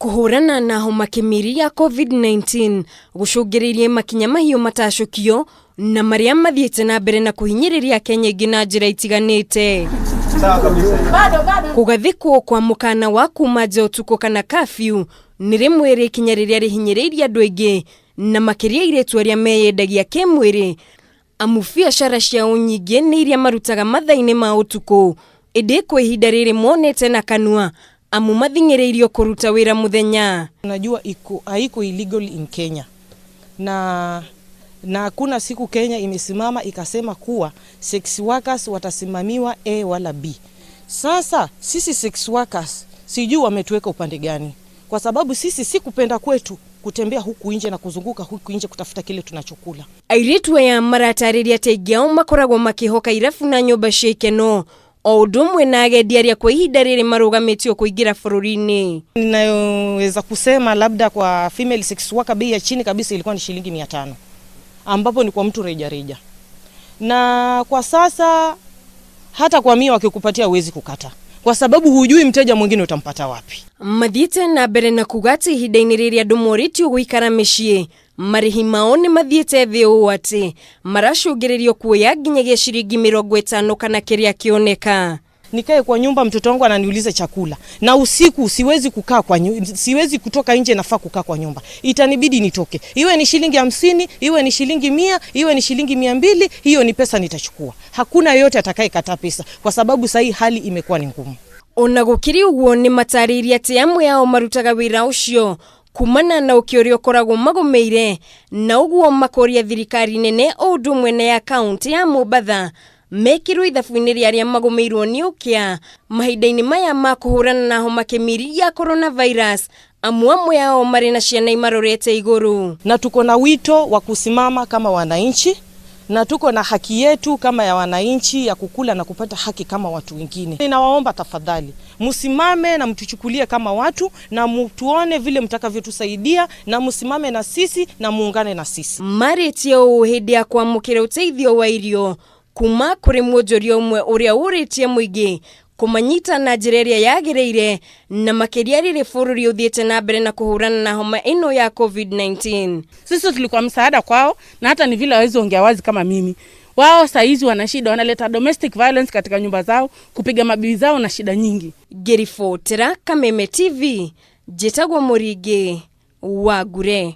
Kũhũrana na homa kĩmiri ya COVID-19 gũcũngĩrĩirie makinya mahiũ matacũkio na marĩa mathiĩte na mbere na kũhinyĩrĩria Kenya ingĩ na njĩra itiganĩte. Kũgathĩkwo kwa mũkana wa kuma nja ũtukũ kana curfew nĩ rĩmwe rĩ ikinya rĩrĩa rĩhinyĩrĩirie andũ aingĩ na makĩria airĩtu arĩa meyendagia kĩmwĩrĩ, amu biacara ciao nyingĩ nĩ iria marutaga mathaa-inĩ ma ũtukũ, ĩndĩ kwa ihinda rĩrĩ monete na kanua amu mathing'ĩrĩirio kũruta wĩra mũthenya. Unajua iko haiko illegal in Kenya na hakuna siku Kenya imesimama ikasema kuwa sex workers watasimamiwa A wala B. Sasa sisi sex workers sijui wametuweka upande gani, kwa sababu sisi si kupenda kwetu kutembea huku nje na kuzunguka huku nje kutafuta kile tunachokula. Airĩtu aya maratarĩria atĩ aingĩ ao makoragwo makĩhoka irabu na nyũmba cia ikeno o ũndũ ũmwe na agendi arĩa kwa ihinda rĩrĩ marũgamĩtio kũingĩra bũrũri-inĩ. Ninayoweza kusema labda kwa female sex worker bei ya chini kabisa ilikuwa ni shilingi 500, ambapo ni kwa mtu reja reja, na kwa sasa hata kwa 100 wakikupatia huwezi kukata, kwa sababu hujui mteja mwingine utampata wapi. Mathiĩte na mbere na kuga atĩ ihinda-inĩ rĩrĩa andũ morĩtio gũikara mĩciĩ, marĩhi mao nĩ mathiĩte thĩ ũũ atĩ maracũngĩrĩrio kuoya nginyagia ciringi 50 kana kĩrĩa kĩoneka. Nikae kwa nyumba, mtoto wangu ananiuliza chakula, na usiku siwezi kukaa kwa siwezi kutoka nje, nafaa kukaa kwa nyumba, itanibidi nitoke, iwe ni shilingi 50, iwe ni shilingi 100, iwe ni shilingi 200, hiyo ni pesa nitachukua. Hakuna yoyote atakayekataa pesa, kwa sababu sahii hali imekuwa ni ngumu. Ona gũkĩrĩ ũguo nĩ matarĩirie atĩ amwe ao marutaga wĩra ũcio kumana na ũkĩ ũrĩa ũkoragwo magũmĩire, na ũguo makoria thirikari nene o ũndũ ũmwe na ya kaũntĩ ya Mombatha mekĩrwo ithabu-inĩ rĩa arĩa magũmĩirwo nĩ ũkĩa mahinda-inĩ maya ma kũhũrana na homa kĩmiri ya coronavirus, amu amwe ao marĩ na ciana imarorete igũrũ. Na tuko na wito wa kusimama kama wananchi na tuko na haki yetu kama ya wananchi ya kukula na kupata haki kama watu wengine. Ninawaomba tafadhali msimame na mtuchukulie kama watu na mtuone vile mtakavyotusaidia na msimame na sisi na muungane na sisi. Marĩtie ũũ hĩndĩ ya kwamũkĩra ũteithio wa irio kuma kũrĩ mwonjoria ũmwe ũrĩa ũrĩtie mũingĩ kũmanyita na njĩra ĩrĩa yagĩrĩire na makĩria rĩrĩ bũrũri ũthiĩte na mbere na kũhũrana na homa ĩno ya COVID-19. Sisi tulikuwa msaada kwao, na hata ni vile hawezi ongea wazi kama mimi. Wao saizi wana shida, wanaleta domestic violence katika nyumba zao, kupiga mabibi zao na shida nyingi. Ngĩribotera Kameme TV, njĩtagwo Mũringĩ wa Ngure.